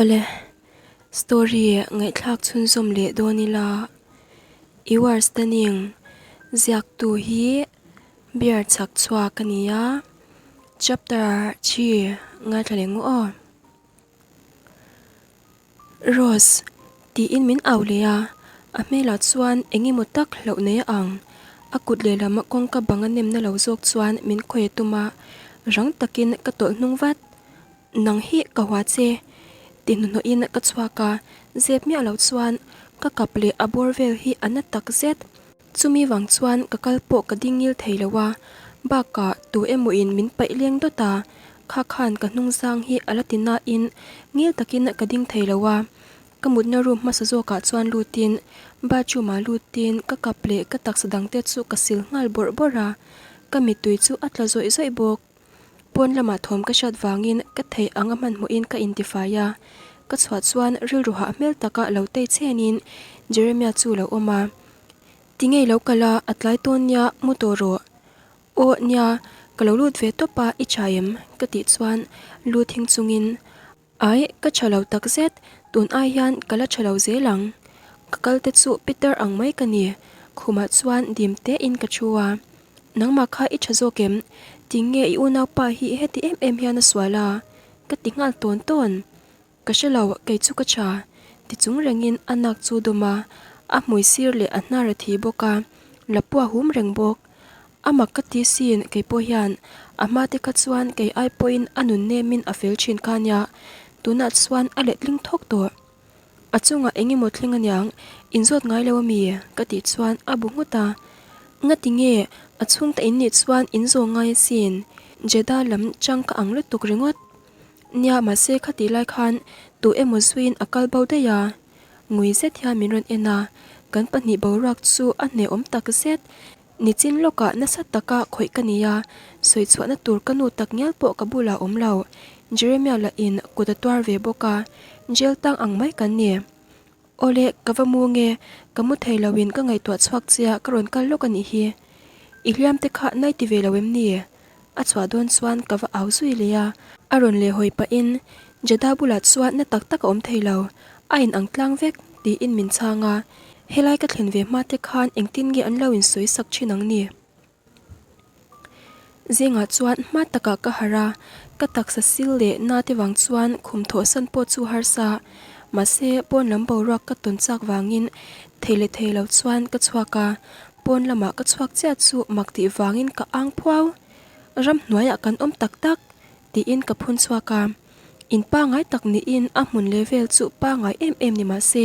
Awle, story ngaihthlak chhunzawm leh dawn ila You are stunning ziaktu hi beer chhak chhuak a ni a, chapter chi ngaithla leh ngu aw. Rose, tiin min au leh a, a hmelah chuan eng emaw tak hlauh nei a ang. A kut lehlam kawngka bang a nemna lo zawk chuan min khawi a tum a, rang takin ka tawlh hnung vat. Nang hi ka hua che, ti hnuhnawhin ka chhuak a, zep miah lo chuan ka kap leh a bawr vel hi a na tak zet. Chumi vang chuan ka kal pawh ka ding ngil thei lo a, bakah tu emaw in min paih leng dawt a, kha khan ka hnung zang hi a la ti nain ngil takin ka ding thei lo a, ka mutna room hmasa zawkah chuan lutin bathroom ah lutin ka kap leh ka taksa dangte chu ka sil nghal bawrh bawrh a, ka mittui chu a tla zawih zawih bawk. Pawn lamah thawm ka hriat vangin ka theih anga hmanhmawhin ka intifai a, ka chhuah chuan rilru hah hmel taka lo tei chenin Jeremiah chu lo awm a, Tinge i lo kal a, a tlai tawn nia, mu tawh rawh. Aw nia, ka lo lut ve tawp a, i tha em? ka tih chuan lu thing chungin, Ai, ka tha lo takzet, tun ai hian ka la tha lo zel ang. Ka kal te chu Peter ang mai ka ni, khumah chuan dim tein ka thu a. Nangmah kha i tha zawk em? Tinge i unaupa hi heti em em hian a sual a? Ka ti nghal tawn tawn. Ka hre lo, kei chu ka tha. Ti chung rengin a nak chu dawm a, a hmui sir leh a hnar a thi bawk a, lapua hum reng bawk. A mak ka ti sin kei pawh hian a hma te kha chuan kei ai pawhin a nun nemin a fel thin kha nia, tunah chuan a letling thawk tawh. A chungah eng emaw thleng aniang, inzawt ngai lo ami? ka tih chuan a bu nghut a. Ngati nge a chhungte in nih chuan in zawng ngai asin, Jeddah lam chang ka ang lutuk ringawt. Nia mahse khatih lai khan tu emaw zuiin a kal bo daih a, ngui zet hian min rawn en a, kan pahnih boruak chu a hnehawm tak zet. Nichin lawkah nasa taka khawih ka ni a, sawi chhuahna tur ka nu tak ngial pawh ka bulah awm lo. Jeremiah lah in kut a tuar ve bawk a, jail tang ang mai kan ni. Awle, ka va mu nge, ka mu thei lo in ka ngaihtuah chhuak che a, ka rawn kal lawk a nih hi. I hliam te kha nai ti ve lo em ni? A chhuah dawn chuan ka va au zui leh a, a rawn leh hawi pahin Jeddah bulah chuan na tak tak a awm thei lo, a in ang tlang vek, tiin min chhang a, helai ka thlen ve hma te khan engtin nge an lo in sawi sak thin ang ni? Zingah chuan hma takah ka harh a, ka taksa sil leh na te vang chuan khum thawhsan pawh chu harsa, mahse pawn lam boruak ka tawn chak vangin thei leh thei lo chuan ka chhuak a, pawn lamah ka chhuak chiah chu mak tih vangin ka ang phuau. Ramhnuaiah kan awm tak tak tiin ka phun chhuak a. In pangai tak niin a hmun leh vel chu pangai em em ni mah se,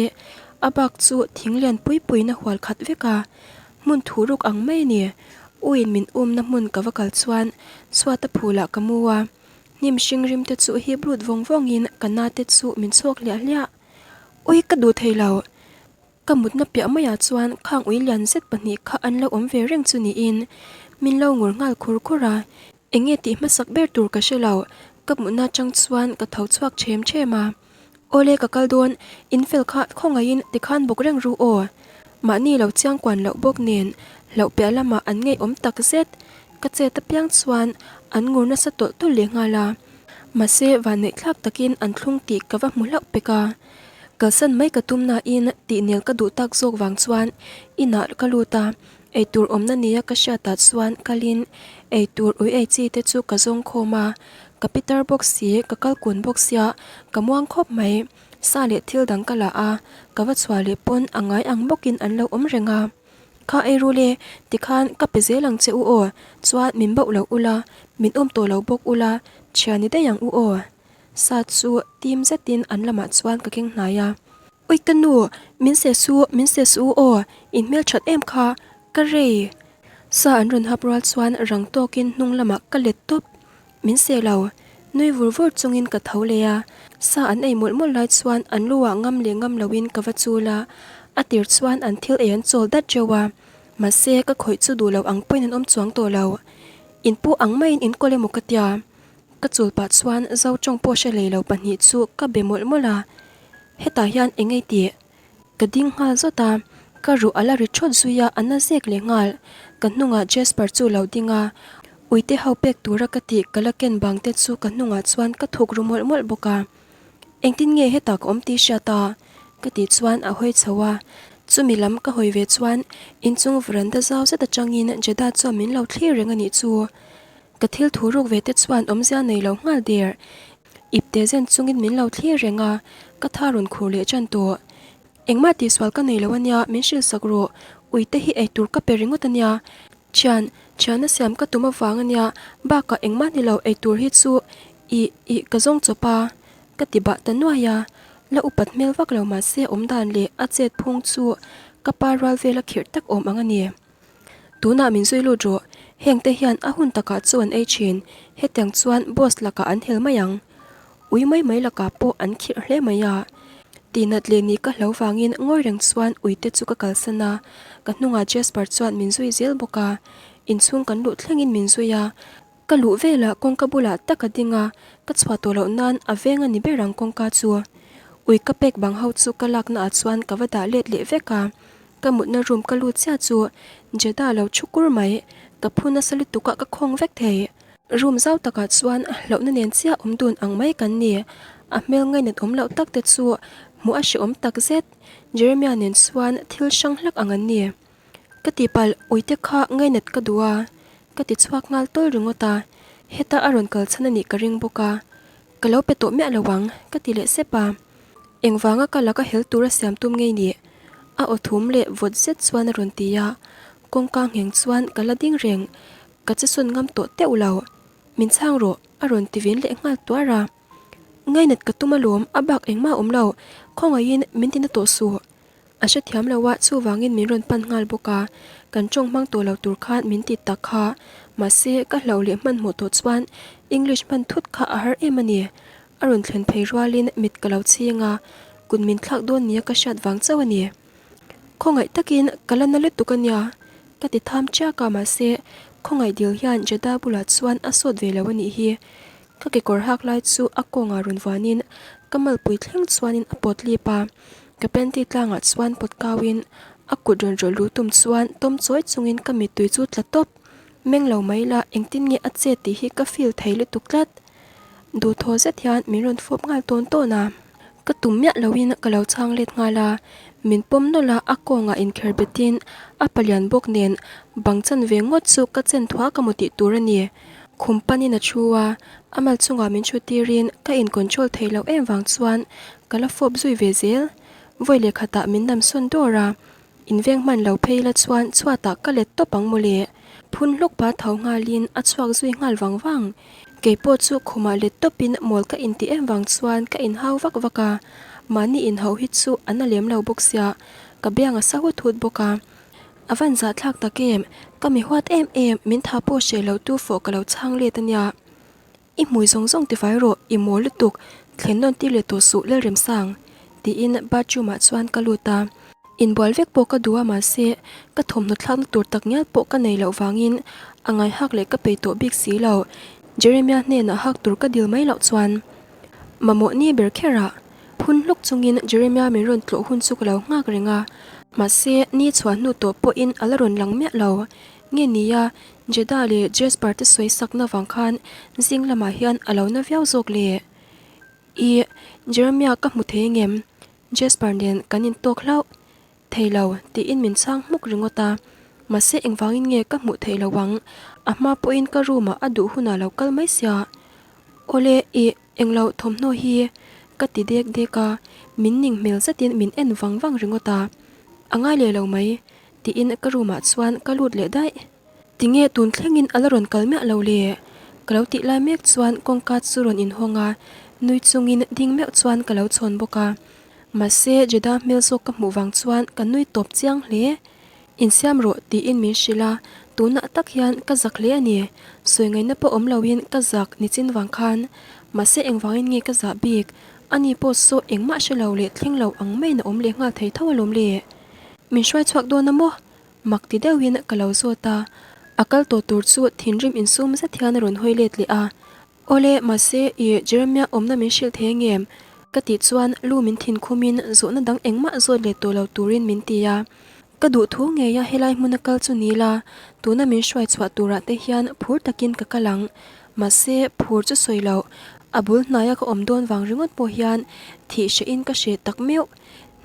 a bak chu thing lian pui puiin a hual khat vek a. Hmun thu ruk ang mai a ni. Uiin min umna hmun ka va kal chuan chhuat a phulah ka mu a. Hnim hring rim te chu hip lut vawng vawngin ka na te chu min chhuak hliah hliah. Ui ka duh thei lo. Ka mutna piah maiah chuan khang ui lian zet pahnih kha an lo awm ve reng chu niin min lo ngur nghal khur khur a. Enge tih hmasak ber tur ka hre lo, ka mutna atang chuan ka tho chhuak them them a. Awle ka kal dawn, in fel kha khawngaihin tikhan bawk reng ru aw. Mahni lo chiang kuan loh bawk nen hlauh piah lamah an ngeiawm tak zet. Ka chet apiang chuan an ngur nasa tawlh tawlh leh nghal a. Mahse vanneih thlak takin an thlung tih ka va hmu hlauh pek a. Kalsan mai ka tum nain tihnel ka duh tak zawk vang chuan inah ka lut a. Eitur awmna nia ka hriatah chuan kalin eitur ui ei chi te chu ka zawng khawm a, ka pitar bawk si, ka kal kun bawk sia, ka muang khawp mai. Sa leh thil dang ka la a, ka va chhuah leh pawn a ngai ang bawkin an lo awm reng a. Kha ei rul e, tikhan ka pe zel ang che u aw, chuan min bauh lo ula, min awm tawh lo bawk ula, thian ni daih ang u aw. Sa chu tim zetin an lamah chuan ka keng hnai a. Ui ka nu, min se su, min se su aw, in hmel that em kha, ka rei. Sa an rawn hap rual chuan rang tawkin hnung lamah ka let tawp. Min se lo, nui vur vur chungin ka tho leh a, sa an ei mawlh mawlh lai chuan an lu ah ngam leh ngam loin ka va chul a, a tir chuan an thil ei an chawl dat reuh a, mahse ka khawih chu duh lo ang pawhin an awm chuang tawh lo. In pu ang maiin in kawl emaw ka tia. Ka chul pah chuan zo tawng pawh hre lei lo pahnih chu ka be mawlh mawlh a. Hetah hian eng ei tih? Ka ding nghal zawt a, ka ruh a la ri thawt zui a, a na zek leh nghal. Ka hnungah Jasper chu lo ding a, uite ho pek tura ka tih ka la ken bang te chu ka hnungah chuan ka thuk ru mawlh mawlh bawk a. Engtin nge hetah ka awm tih hriat a? Ka tih chuan a hawi chho a, chumi lam ka hawi ve chuan inchung veranda zau zet atangin Jeddah chuan min lo thlir reng a nih chu. Ka thil thu ruk ve te chuan awmzia nei lo nghal der. Ipte zen chungin min lo thlir reng a, ka tha rawn khur leh tan tawh. Engmah tihsual ka nei lo a nia, min hrilhsak rawh. Uite hi eitur ka pe ringawt a nia. Thian, thiana siam ka tum avang a nia, bakah engmah ni lo eitur hi chu ih, ih ka zawng chawp a, ka ti bah ta nuai a. La upat hmel vak lo mahse awmdan leh a chet phung chu ka pa rual vela khirh tak awm ang a ni. Tunah min zui lut rawh, hengte hian a hun takah chu an ei thin, hetiang chuan boss lakah an hel mai ang. Ui mai mai lakah pawh an khirh hle mai a. Tihnat leh nih ka hlo vangin ngawi reng chuan uite chu ka kalsan a, ka hnungah Jasper chuan min zui zel bawk a, inchhung kan luh thlengin min zui a. Ka luh velah kawngka bulah tak a ding a, ka chhuah tawh loh nan a veng a ni ber ang kawngka chu. Ui ka pek bang ho chu ka lakna ah chuan ka va dah let leh vek a, ka mutna room ka lut chiah chu Jeddah lo thu kur mai, ka phu nasa lutuk a ka khawng vek thei. Room zau takah chuan hlauhna nen chiah awm dun ang mai kan ni, a hmel ngainat awm loh tak te chu hmuh a hrehawm tak zet, Jeremiah nen chuan thil hrang hlak ang an ni. Ka tihpalh uite kha ngainat ka duh a, ka ti chhuak nghal tawl ringawt a, heta a rawn kal chhan a nih ka ring bawk a, ka lo pe tawh miah lo ang, ka ti leh sep a. Engvanga ka laka hel tura siam tum ngei nih? A aw thum leh vawt zet chuan a rawn ti a, kawngka ngheng chuan ka la ding reng, ka che sawn ngam tawh teuh lo. Min chhang rawh, a rawn ti vin leh nghal tuar a. Ngainat ka tum alawm, a bak engmah a awm lo, khawngaihin min ti na tawh suh. A hrethiam lo a, chuvangin min rawn pan nghal bawk a, kan tawng hmang tawh lo tur khan min ti tak kha. Mahse, ka hlauh leh hmanhmawh tawh chuan English hman thut kha a har em a ni. A rawn thlen phei rualin mit ka lo chhing a, kut min thlak dawn nia ka hriat vang chauh a ni. Khawngaih takin ka la na lutuk a nia, ka ti tham chiak a, mahse, khawngaih dil hian Jeddah bulah chuan a sawt ve lo a nih hi. Ka kekawr hak lai chu a kawngah rawn vuanin ka malpui thleng chuanin a pawt lip a. Ka panty tlangah chuan pawt kauin a kut rawn rawlh luh tum chuan tawm chawi chungin ka mittui chu tla tawp. Meng lo mai la engtin nge a che tih hi ka feel thei lutuk tlat. Duhthaw zet hian min rawn fawp nghal tawn tawn a. Ka tum miah loin ka lo chhang let nghal a, min pawm nawlh a a kawngah inkher betin a palian bawk nen bang chan ve ngawt chu ka chen thuak a maw tih tur a ni. Khum panin a thu a, a mal chungah min thu tirin ka in control theih loh em vang chuan ka la fawp zui ve zel. Vawi leh khatah min nam sawn dawr a, in veng hman lo phei la chuan chhuatah ka let tawp ang mawle. Phun hluk pa tho nghalin a chhuak zui nghal vang vang. Kei pawh chu khumah let tawpin mawl ka intih em vang chuan ka inhau vak vak a, mahni inhauh hi chu a na lem lo bawk sia, ka biang a sa hut hut bawk a. A van zahthlak tak em? Ka mi huat em em, min tha pawh hreh lo tu fawh ka lo chhang let a nia. I hmui zawng zawng tifai rawh, i mawl lutuk, thlen nawn tir leh tawh suh Lalremsang, tiin bathroom ah chuan ka lut a. Inbual vek pawh ka duh a mahse ka thawmhnaw thlakna tur tak ngial pawh ka nei loh vangin a ngai hak leh ka peih tawh bik si lo. Jeremiah hnenah hak tur ka dil mai loh chuan mamawh ni ber kher ah Phun hluk chungin Jeremiah min rawn tlawh hun chu ka lo nghak reng a, mahse ni chhuah hnu tawh pawhin a la rawn lang miah lo. Nge nia, Jeddah leh Jasper te sawi sakna vang khan zing lamah hian a lo na viau zawk le. Ih, Jeremiah ka hmu thei ngem? Jasper nen kan intawk hlauh thei lo tiin min chhang hmuk ringawt a, mahse engvangin nge ka hmuh theih lo ang, a hma pawhin ka room ah a duh hunah lo kal mai sia. Awle, ih, Englo thawmhnaw hi ka ti dek dek a, min ning hmel zetin min en vang vang ringawt a, a ngai leh lo mai tiin ka room ah chuan ka lut leh daih. Tinge tun thlengin a la rawn kal miah lo le? Ka lo tih lai mek chuan kawngka chu rawn inhawng a, nui chungin ding meuh chuan ka lo chhawn bawk a. Mahse Jeddah hmel zawk ka hmuh vang chuan ka nui tawp chiang hle. Insiam rawh tiin min hrilh a, tunah tak hian ka zak hle a ni. Sawi ngaihna pawh awm loin ka zak nichin vang khan. Mahse engvangin nge ka zah bik? Ani pawh saw engmah hre lo leh thleng lo ang maiin a awm leh nghal thei tho alawm le. Min hruai chhuak dawn a maw? Mak ti deuhin ka lo zawt a. A kal tawh tur chu thinrim insum zet hian a rawn hawi let leh a. Awle, mahse i Jeremiah awmna min hrilh thei angem? Ka tih chuan lu min thin khumin zawhna dang engmah zawt leh tawh lo turin min ti a. Ka duh thu ngeia helai hmuna kal chu ni la, tuna min hruai chhuah turah te hian phur takin ka kal ang. Mahse, phur chu sawi loh. A bul hnaia ka awm dawn vang ringawt pawh hian thih hrehin ka hreh tak meuh.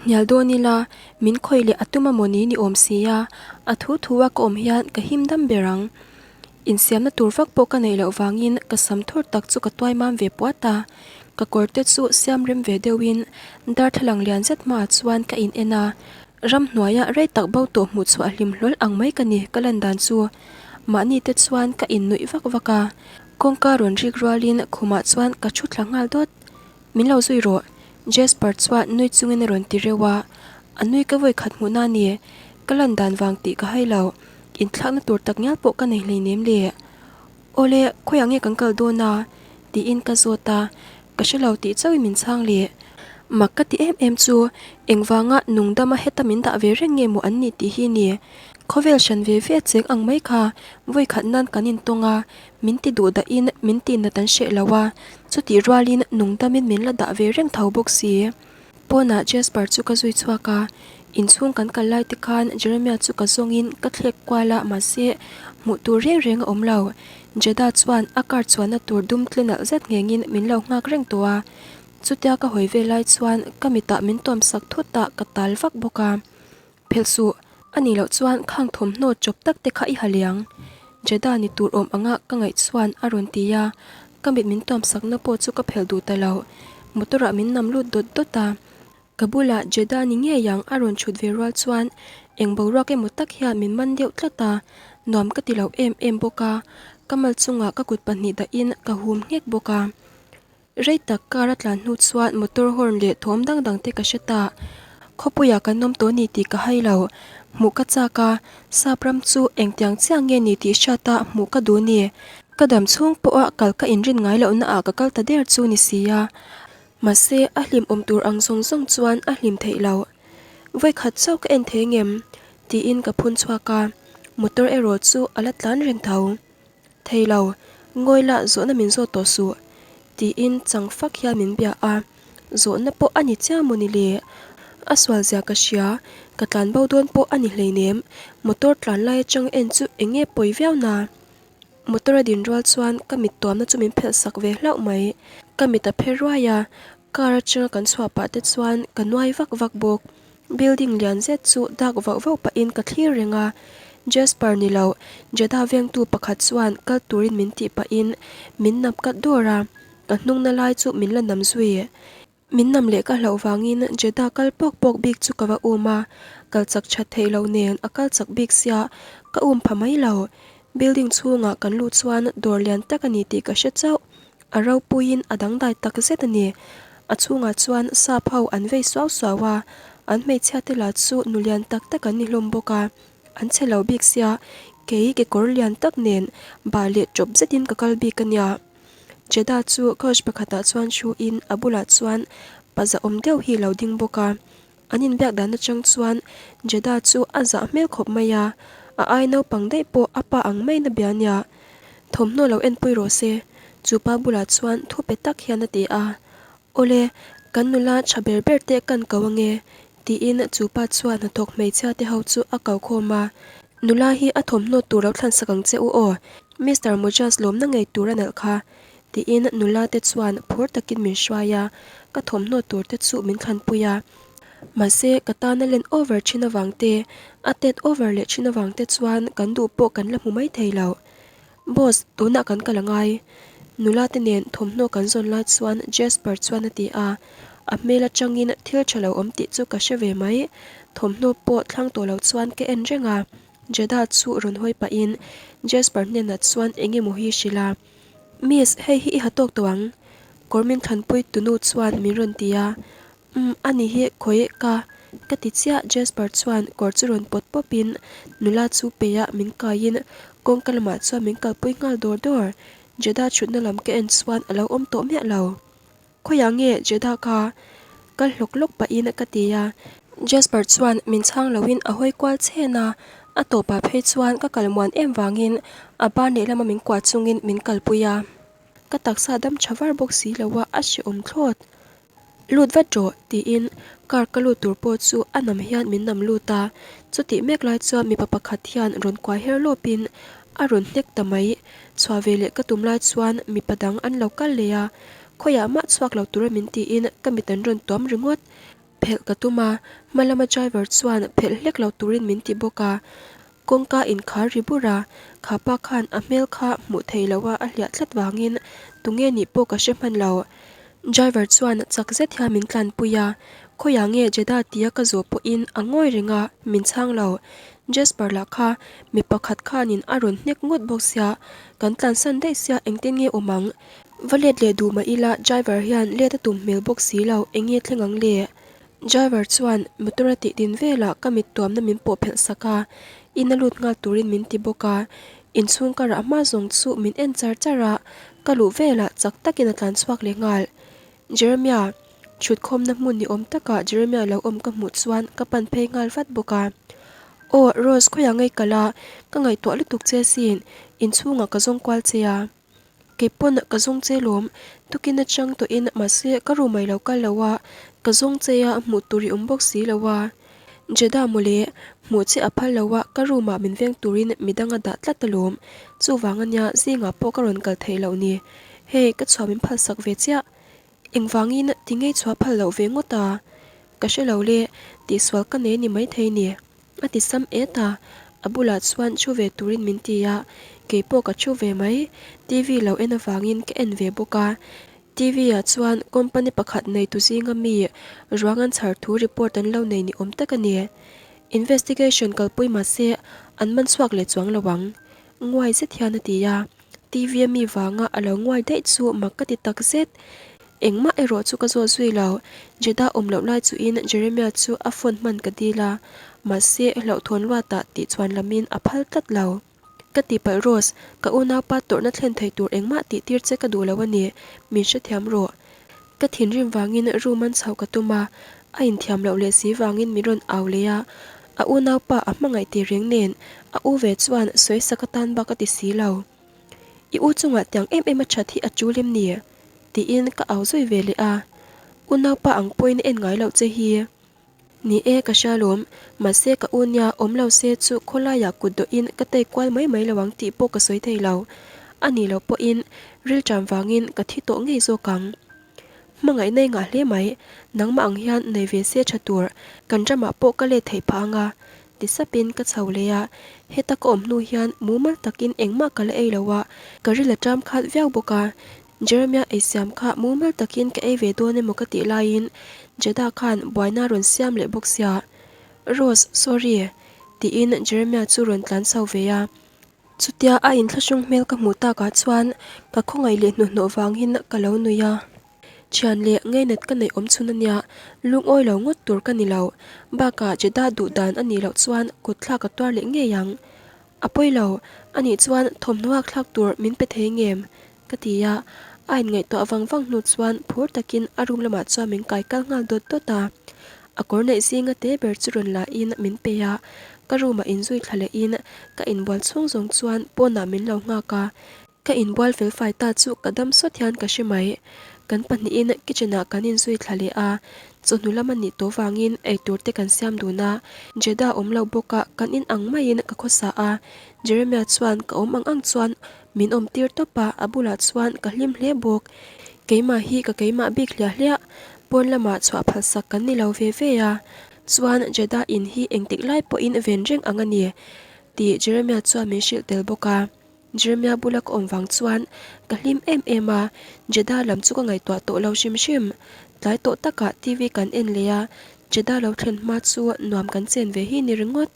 Hnial dawn ila, min khawih leh a tum a mawni ni awm si a, a thu thu a ka awm hian ka him dam ber ang. Insiamna tur vak pawh ka neih loh vangin ka sam thur tak chu ka tuai mam ve puat a, ka kawr te chu siam rem ve deuhin darthlalang lian zet hmaah chuan ka in en a, ramhnuaia rei tak bo tawh hmuh chhuah hlim hlawl ang mai ka ni ka lan dan chu. Mahni te chuan ka in nuih vak vak a, kawngka rawn rik rualin khumah chuan ka thu thla nghal dawt. Min lo zui rawh, Jasper chuan nui chungin a rawn ti reuh a, a nui ka vawi khat hmuhna a ni, ka lan dan vang tih ka hai lo, inthlakna tur tak ngial pawh ka nei hleinem le. Awle, khawiah nge kan kal dawn a? tiin ka zawt a, ka hre lo tih chauhin min chhang leh. Mak ka ti em em chu, engvanga nungdama heta min dah ve reng nge maw an nih tih hi ni. Khawvel hran ve ve cheng ang mai kha, vawi khat nan kan intawng a, Min ti duh dahin min ti nat an hreh lo a, chutih rualin nungdamin min la dah ve reng tho bawk si. Pawnah Jasper chu ka zui chhuak a, inchhung kan kal lai te khan Jeremiah chu ka zawngin ka thlek kual a mahse hmuh tur reng reng a awm lo. Jeddah chuan a car chuanna tur dum tle nalh zet nghengin min lo nghak reng tawh a, chutia ka hawi ve lai chuan ka mitah min tuam sak thut a ka tal vak bawk a. Phelh suh, a nih loh chuan khang thawmhnaw chawp tak te kha i ha liang. Jeddah ni tur awm anga ka ngaih chuan a rawn ti a, ka mit min tuam sakna pawh chu ka phelh duh ta lo. Motor ah min nam lut dawt dawt a, ka bulah Jeddah ni ngei ang a rawn chhut ve rual chuan eng boruak emaw tak hian min man deuh tlat a, nuam ka ti lo em em bawk a, ka mal chungah ka kut pahnih dahin ka hum nghek bawk a. Rei tak car a tlan hnu chuan motor horn leh thawm dang dang te ka hre ta. Khawpuiah kan awm tawh ni tih ka hai lo. Hmuh ka chak a, sap ram chu engtiang chiah nge ni tih hriat a hmuh ka duh ni. Ka dam chhung pawha kal ka inrin ngai lohna ah ka kal ta der chu ni si a. Mahse a hlim awm tur ang zawng zawng chuan a hlim theih lo. Vawikhat chauh ka en thei ngem? tiin ka phun chhuak a, motor erawh chu a la tlan reng tho. Thei lo, ngawi la zawhna min zawt tawh suh, tiin chang fak hian min bia a, zawhna pawh a ni chiang maw ni le? A sual zia ka hria, ka tlan bo dawn pawh a ni hleinem, motor tlan lai atang en chu eng nge pawi viau na? Motor a din rual chuan ka mit tuamna chu min phelh sak ve hlauh mai, ka mit a phe ruai a, car atanga kan chhuah pah te chuan ka nuai vak vak bawk. Building lian zet chu dak vauh vauh pahin ka thlir reng a, Jasper ni lo, Jeddah vengtu pakhat chuan kal turin min tih pahin min nap kat dawr a, ka hnungna lai chu min la nam zui. Min nam leh ka hlauh vangin Jeddah kal pawk pawk bik chu ka va um a, kal chak that theih loh nen a kal chak bik sia ka um pha mai lo. Building chhungah kan luh chuan dawr lian tak a ni tih ka hre chauh. A ropuiin a dangdai tak zet a ni. A chhungah chuan sap ho an vei suau suau a, an hmeichhia te lah chu nu lian tak tak an ni hlawm bawk a, an chhe lo bik sia, kei kekawr lian tak nen bah leh tawp zetin ka kal bik a nia. Jeddah chu couch pakhatah chuan thuin a bulah chuan pa zahawm deuh hi lo ding bawk a, An inbiak dan atang chuan Jeddah chu a zah hmel khawp mai a, a ai naupang daih pawh a pa ang maiin a bia nia. Thawmhnaw lo enpui rawh se, chu pa bulah chuan thu pe tak hian a ti a. Awle, kan nula tha ber ber te kan ko ange, tiin chu pa chuan hnathawk hmeichhia te ho chu a ko khawm a. Nula hi a thawmhnaw tur lo thlansak ang che u aw, Mister Mojas lawmna ngei tur a nalh kha, Tiin nula te chuan phur takin min hruai a, ka thawmhnaw tur te chu min thlanpui a. Mahse, ka tana len over thin avang te, a tet over leh thin avang te chuan kan duh pawh kan la hmu mai thei lo. Boss, tunah kan kal angai. Nula te nen thawmhnaw kan zawn lai chuan Jasper chuan a ti a, a hmel atangin thil tha lo awm tih chu ka hre ve mai. Thawmhnaw pawh thlang tawh lo chuan ka en reng a, Jeddah chu rawn hawi pahin Jasper hnenah chuan eng emaw hi hrilh a. Miss, hei hi i ha tawk tawh ang. Kawr min thlanpui tunu chuan min rawn ti a. Umm, ani hi khawi ka ka ti chiah Jasper chuan kawr chu rawn pawt pawp in nula chu peih a min kai in kawngka lamah chuan min kalpui nghal dawr dawr. Jeddah thutna lam ka en chuan a lo awm tawh miah lo. Khawiah nge Jeddah kha kal hlawk hlawk pahin ka ti a. Jasper chuan min chhang loin a hawi kual chhen a, a tawpah phei chuan ka kal muan em vangin a ban lehlama min kuah chungin min kalpui a. Ka taksa dam tha var bawk si lo a, a hrehawm thlawt. Lut vat rawh tiin car ka lut tur pawh chu a nam hian min nam lut a, chutih mek lai chuan mipa pakhat hian rawn kuai her lawpin a rawn hnek ta mai. Chhuah ve leh ka tum lai chuan mipa dang an lo kal leh a. Khawiah mah chhuak lo tura min tiin ka mit an rawn tuam ringawt. Phelh ka tum a, hma lama driver chuan phelh hlek lo turin min ti bawk a. Kawngka inkhar ri bur a, kha pa khan a hmel kha hmuh theih loh a a hliah tlat vangin tunge nih pawh ka hre hman lo. Driver chuan chak zet hian min tlanpui a, khawiah nge Jeddah tia ka zawh pawhin a ngawi reng a, min chhang lo. Jasper lah kha mi pakhat khanin a rawn hnek ngawt bawk sia, kan tlansan daih sia engtin nge awm ang? Va let leh duh mah ila driver hian let a tum hmel bawk si lo, enge thleng ang le? Driver chuan motor a tih din velah ka mit tuamna min pawh phelh sak a, in a lut nghal turin min ti bawk a, inchhung ka rah hma zawng chu min en char char a, ka luh velah chak takin a tlan chhuak leh nghal. Jeremiah, thutkhawmna hmun ni awm takah Jeremiah lo awm ka hmuh chuan ka pan phei nghal vat bawk a. Aw, Rose khawiah ngei kal a, ka ngaihtuah lutuk che sin, inchhungah ka zawng kual che a. Kei pawn ka zawng che lawm, tukin atang tawhin mahse ka room ah i lo kal lo a, ka zawng che a hmuh tur i awm bawk si lo a. Jeddah mawle, hmuh che a phal lo a, ka room ah min veng turin midang a dah tlat alawm, chuvang ania zingah pawh ka rawn kal theih loh ni. Hei, ka chhuah min phalsak ve chiah. Engvangin ti ngei chhuah phal loh ve ngawt a? Ka hre lo le, tihsual ka nei ni maithei ni. A ti sam et a, a bulah chuan thu ve turin min ti a, keipawh ka thu ve mai. TV lo en avangin ka en ve bawk a. TV ah chuan company pakhat neitu zinga mi ruang an chhar thu report an lo nei ni awm tak a ni. Investigation kalpui mahse an man chhuak leh chuang lo ang. Nguai zet hian a ti a. TV a mi vanga a lo nguai daih chu mak ka ti tak zet. Engmah erawh chu ka zawt zui lo. Jeddah awm loh lai chuin Jeremiah chu a phone hman ka dil a, mahse hlauhthawn luatah tih chhuan lamin a phal tlat lo. Ka tihpalh Rose, ka unaupa tawrhna thlen thei tur engmah tih tir che ka duh lo a ni, min hrethiam rawh. Ka thinrim vangin room an chhoh ka tum a, a inthiam loh leh si vangin min rawn au leh a, a unaupa a hmangaih tih reng nen a u ve chuan sawisak atan bak a ti si lo. I u chungah tiang em em a that hi a tul em ni? Tiin ka au zui ve leh a, unaupa ang pawhin a en ngai loh che hi. Ni e, ka hria lawm, mahse ka u nia awm lo se chu khawlaiah kut dawhin ka tei kual mai mai lo ang tih pawh ka sawi thei lo. A nih loh pawhin rilṭam vangin ka thi tawh ngei zawk ang. Hmangaih nei ngah hle mai, nangmah ang hian nei ve se ṭha tur, kan ramah pawh ka let theih phah ang a, ti sapin ka chho leh a, heta ka awm hnu hian mumal takin engmah ka la ei lo a, ka ril a ṭam khat viau bawk a, Jeremiah eisiam kha mumal takin ka ei ve dawn emaw ka tih laiin Jeddah khan buaina rawn siam leh bawk sia. Rose, sorry, tiin Jeremiah chu rawn tlan chho ve a. Chutia a inthlahrung hmel ka hmuh takah chuan ka khawngaih leh hnuhnawh vangin ka lo nui a. Thian leh ngainat ka neih awm chhun ania, lungawi lo ngawt tur ka ni lo. Bakah Jeddah duh dan a nih loh chuan kut thlak a tuar leh ngei ang. A pawi lo, anih chuan thawmhnaw ak thlak tur min pe thei ngem? Ka ti a, a inngaihtuah vang vang hnu chuan phur takin a room lamah chuan min kai kal nghal dawt dawt a. A kawr neih zinga te ber chu rawn la in min pe a, ka room ah inzui thla leh in ka inbual chhung zawng chuan pawnah min lo nghak a. Ka inbual fel fai ta chu ka dam sawt hian ka hre mai. Kan pahnihin kitchen ah kan inzui thla leh a, chawhnu lam a nih tawh vangin eitur te kan siam dun a, Jeddah awm lo bawk a kan in ang maiin ka khawsa a, Jeremiah chuan ka awm ang ang chuan Min awm tir tawp a, a bulah chuan ka hlim hle bawk. Keimah hi ka keimah bik hliah hliah, pawn lamah chhuah phalsak kan ni lo ve ve a. Chuan Jeddah in hi engtik lai pawhin ven reng ang a ni, tih Jeremiah chuan min hrilh tel bawk a. Jeremiah bula ka awm vang chuan ka hlim em em a, Jeddah lam chu ka ngaihtuah tawh lo hrim hrim. Tlai tawh takah TV kan en leh a, Jeddah lo thlen hma chu nuam kan chen ve hi ni ringawt.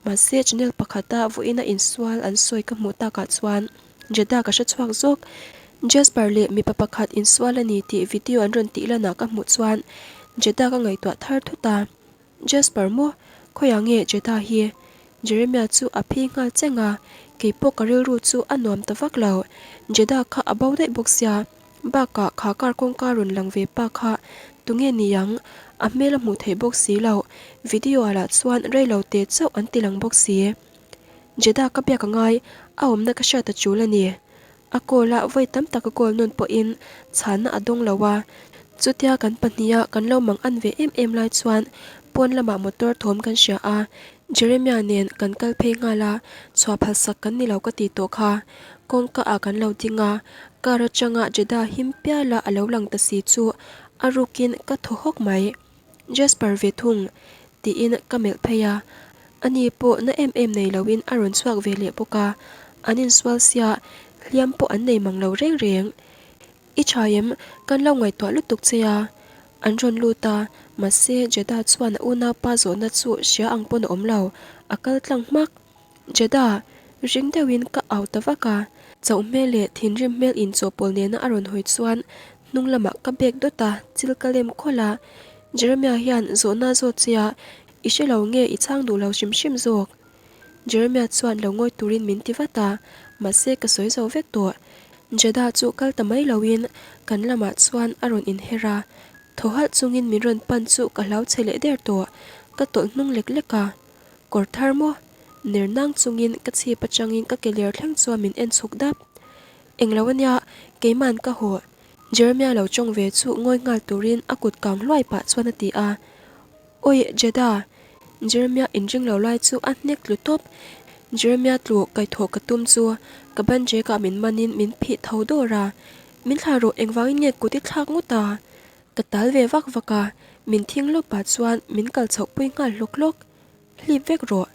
Mahse channel pakhata vawiina insual an sawi ka hmuh takah chuan Jeddah ka hre chhuak zawk. Jasper leh mipa pakhat insual a ni tih video an rawn tih lanah ka hmuh chuan Jeddah ka ngaihtuah thar thut a. Jasper maw? Khawiah nge Jeddah hi? Jeremiah chu a phi nghal cheng a, keipawh ka rilru chu a nuam ta vak lo. Jeddah kha a bo daih bawk sia. Bakah kha car kawngka rawn lang ve pa kha tunge ni ang? A hmel a hmuh theih bawk si lo, video ah lah chuan rei lo te chauh an ti lang bawk si. Jeddah ka biak a ngai, a awmna ka hriat a tul a ni. A call a vawi tam tak a call nawn pawhin chhanna a dawng lo a, chutia kan pahniha kan lo mang an ve em em lai chuan pawn lamah motor thawm kan hria a, Jeremiah nen kan kal phei nghal a, chhuah phalsak kan ni lo ka ti tawh kha. Kawngka ah kan lo ding a, car atanga Jeddah him piala a lo lang ta si chu a rukin ka thaw hawk mai. Jasper ve thung tiin ka melh phei a, ani pawh na em em nei loin a rawn chhuak ve leh bawk a, an insual sia hliam pawh an nei mang lo reng reng. I tha em? Kan lo ngaihtuah lutuk che a. An rawn lut a, mahse Jeddah chuan a unaupa zawhna chu hria ang pawn a awm lo, a kal tlang hmak. Jeddah, ring deuhin ka au ta vak a. Chauh hmel leh thinrim hmel inchawhpawl nena a rawn hawi chuan hnung lamah ka bek dawt a, chil ka lem khawlh a. Jeremiah hian zawhna zawt che a, i hre lo nge i chhang duh lo hrim hrim zawk? Jeremiah chuan lo ngawi turin min ti vat a, mahse ka sawi zo vek tawh. Jeddah chu kal ta mai loin kan lamah chuan a rawn inher a, thaw halh chungin min rawn pan chu ka hlau che leh der tawh. Ka tawlh hnung lek lek a, Kawr thar maw? Ner nang chungin ka chhip atangin ka ke ler thleng chuan min en chhuk dap. Englo ania, keiman ka haw. Jeremiah lo tawng ve chu ngawi nghal turin a kut kang hluai pah chuan a ti a. Awi Jeddah! Jeremiah inring lo lai chu a hnek tlu tawp. Jeremiah tlu kaihthawh ka tum chu ka ban Jake-ah min manin min phih tho dawr a. Min thlah rawh engvangin nge kut i thlak ngawt a? Ka tal ve vak vak a, min thing lawp pah chuan min kal chhoh pui nghal hlawk hlawk. Hlip vek rawh.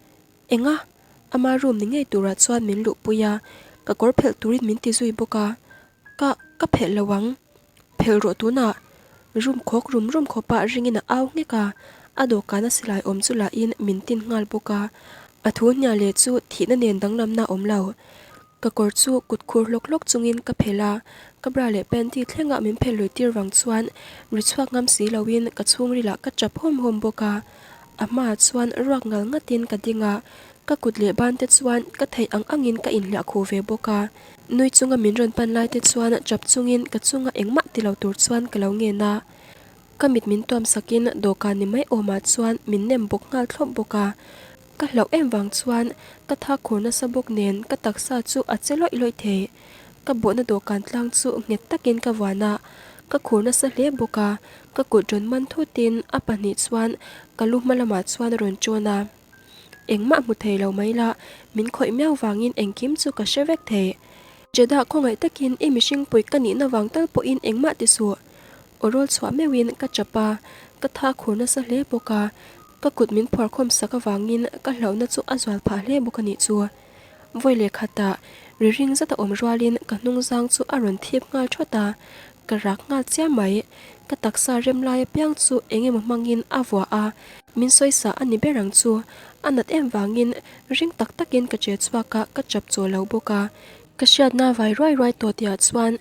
Enga? Ama room ni ngei turah chuan min luhpui a, ka kawr phelh turin min ti zui bawk a. Ka, ka phelh lo ang. Phelh rawh tunah. Room khawk rum rum khawpah ringin a au nghek a, a dawhkan a silai awm chu lahin min tin nghal bawk a. A thu hnial leh chu thihna nen danglamna a awm lo. Ka kawr chu kut khur hlawk hlawk chungin ka phelh a, ka bra leh panty thlengah min phelh lui tir vang chuan ri chhuak ngam si loin ka chhungrilah ka tap hawm hawm bawk a. A hmaah chuan ruak ngal ngatin ka ding a, ka kut leh ban te chuan ka theih ang angin ka inhliah khuh ve bawk a. Nui chunga min rawn pan lai te chuan tap chungin ka chunga engmah ti lo tur chuan ka lo ngen a. Ka mit min tuam sakin dawhkan ni mai awmah chuan min nem bawk nghal thlawp bawk a. Ka hlauh em vang chuan ka thak khur nasa bawk nen ka taksa chu a che lawih lawih thei. Ka bawhna dawhkan tlang chu nghet takin ka vuan a, ka khur nasa hle bawk a, ka kut rawn man thutin a pahnih chuan ka lu hma lamah chuan a rawn ṭawn a. Engmah hmu thei lo mai la, min khawih miau vangin engkim chu ka hre vek thei. Jeddah khawngaih takin i mihring pui ka nihna vang tal pawhin engmah ti suh. Aw rawl chhuah meuhin ka ṭap a, ka tha khur nasa hle bawk a, ka kut min phuarkhawm sak avangin ka hlauhna chu a zual phah hle bawk a nih chu. Vawi leh khatah ri ring zata awm rualin ka hnungzang chu a rawn thip nghal thawt a, ka rak nghal chiam mai. Ka taksa rem lai apiang chu eng emaw hmangin a vuah a, min sawisa a ni ber ang chu. A nat em vangin ring tak takin ka che chhuak a, ka chap chaw lo bawk a. Ka hriatna vai ruai ruai tawh tihah chuan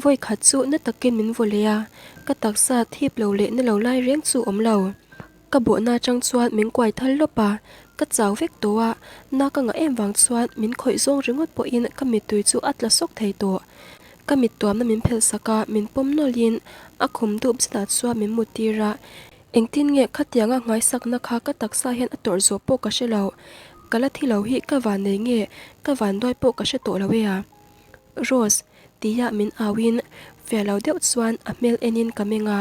vawi khat chu na takin min vaw leh a, ka taksa thip lo leh na lo lai reng chu awm lo. Ka bawhna atang chuan min kuai thal lawp a, ka chau vek tawh a, na ka ngah em vang chuan min khawih zawng ringawt pawhin ka mittui chu a tla sawk thei tawh. Ka mit tuamna min phelh sak a, min pawm nawlhin a khum dup zetah chuan min mut tir a, engtin nge khatianga nghaisakna kha ka taksa hian a tawrh zawh pawh ka hre lo, ka la thi lo hi ka van nei nge ka van duai pawh ka hre tawh lo e a. Rose, tia min auin fiah lo deuh chuan a hmel enin ka meng a,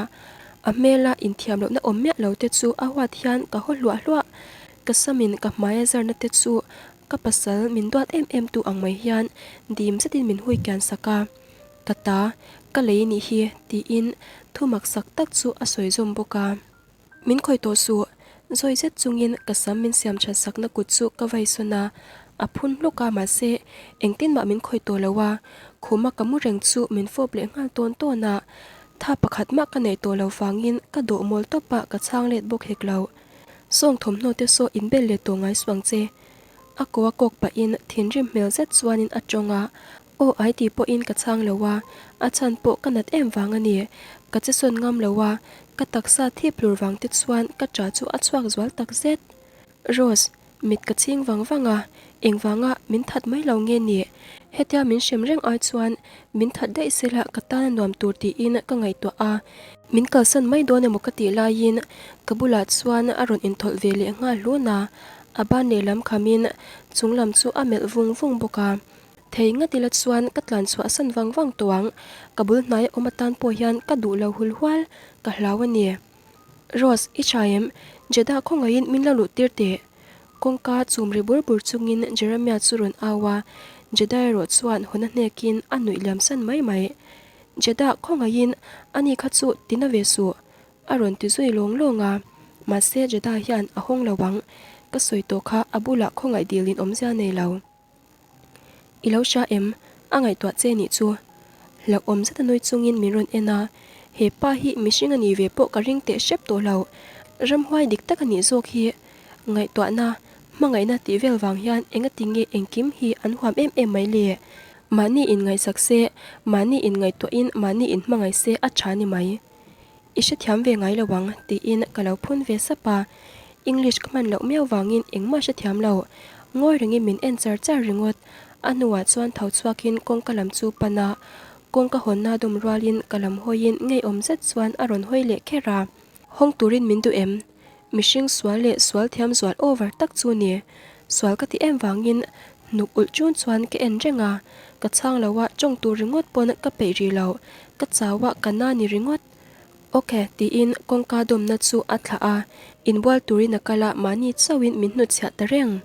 a hmela inthiam lohna awm miah lo te chu a huat hian ka haw hluah hluah. Ka samin ka hmaia zarna te chu ka pasal min duat em em tu ang mai hian dim zetin min hui kian sak a, Ka ta, ka lei nih hi tiin thu maksak tak chu a sawi zawm bawk a. Min khawih tawh suh, zawi zet chungin ka sam min siam that sakna kut chu ka vai sawn a, a phun hlawk a mahse engtin mah min khawih tawh lo a, khuma ka mu reng chu min fawp leh nghal tawn tawn a, tha pakhat mah ka neih tawh lo vangin ka dawh mawl tawp a ka chhang let bawk hek lo. Sawng thawmhnaw te saw inbel let tawh ngai suang che. A ko a kawk pahin thinrim hmel zet chuanin a tawng a, Aw ai tih pawhin ka chhang lo a, a chhan pawh ka nat em vang a ni. Ka che sawn ngam lo a, ka taksa thip hlur vang te chuan ka ṭah chu a chhuak zual tak zet. Rose, mit ka chhing vang vang a, engvanga min that mai lo nge ni? Hetia min hrem reng ai chuan min that daih sela ka tan a nuam tur tiin ka ngaihtuah a. Min kalsan mai dawn emaw ka tih laiin ka bulah chuan a rawn inthawlh ve leh nghal hlun a, a ban lehlam khamin chunglam chu a melh vung vung bawk a. Thei ngat ila chuan ka tlan chhuah san vang vang tawh ang, ka bul hnaia awm atan pawh hian ka duh lo hul hual, ka hlau a ni. Rose, i tha em? Jeddah khawngaihin min lo luh tir teh. Kawngka chum ri bur bur chungin Jeremiah chu rawn au a. Jeddah erawh chuan hawn a hnekin a nuih liam san mai mai. Jeddah khawngaihin ani kha chu tina ve suh a rawn ti zui lawng lawng a, mahse Jeddah hian a hawng lo ang, ka sawi tawh kha a bulah khawngaih dilin awmzia nei lo. I lo hria em? A ngaihtuah che nih chu. Hlauhawm zeta nui chungin min rawn en a, he pa hi mihring a nih ve pawh ka ring teh hrep tawh lo. Ramhuai dik tak a nih zawk hi. Ngaihtuahna, hmangaihna tih vel vang hian engati nge engkim hi an huam em em mai le? Mahni inngaihsak se, mahni inngaihtuahin mahni inhmangaih se a tha ni mai. I hrethiam ve ngai lo ang, tiin ka lo phun ve sap a. English ka hman loh miau vangin engmah hrethiam lo. Ngawi rengin min en char char ringawt. A hnuah chuan tho chhuakin kawngka lam chu pan a, kawngka hawnna dawm rualin ka lam hawiin ngeiawm zet chuan a rawn hawi leh kher a. Hawng turin min duh em? Mihring sual leh sual thiam zual over tak chu ni. Sual ka ti em vangin hnuk ulh chun chuan ka en reng a, ka chhang lo a tawng tur ringawt pawn ka peih rih lo, ka chau a ka na ni ringawt. Ok tiin kawngka dawmna chu a thlah a, inbual turin a kal a mahni chauhin min hnutchhiah ta reng.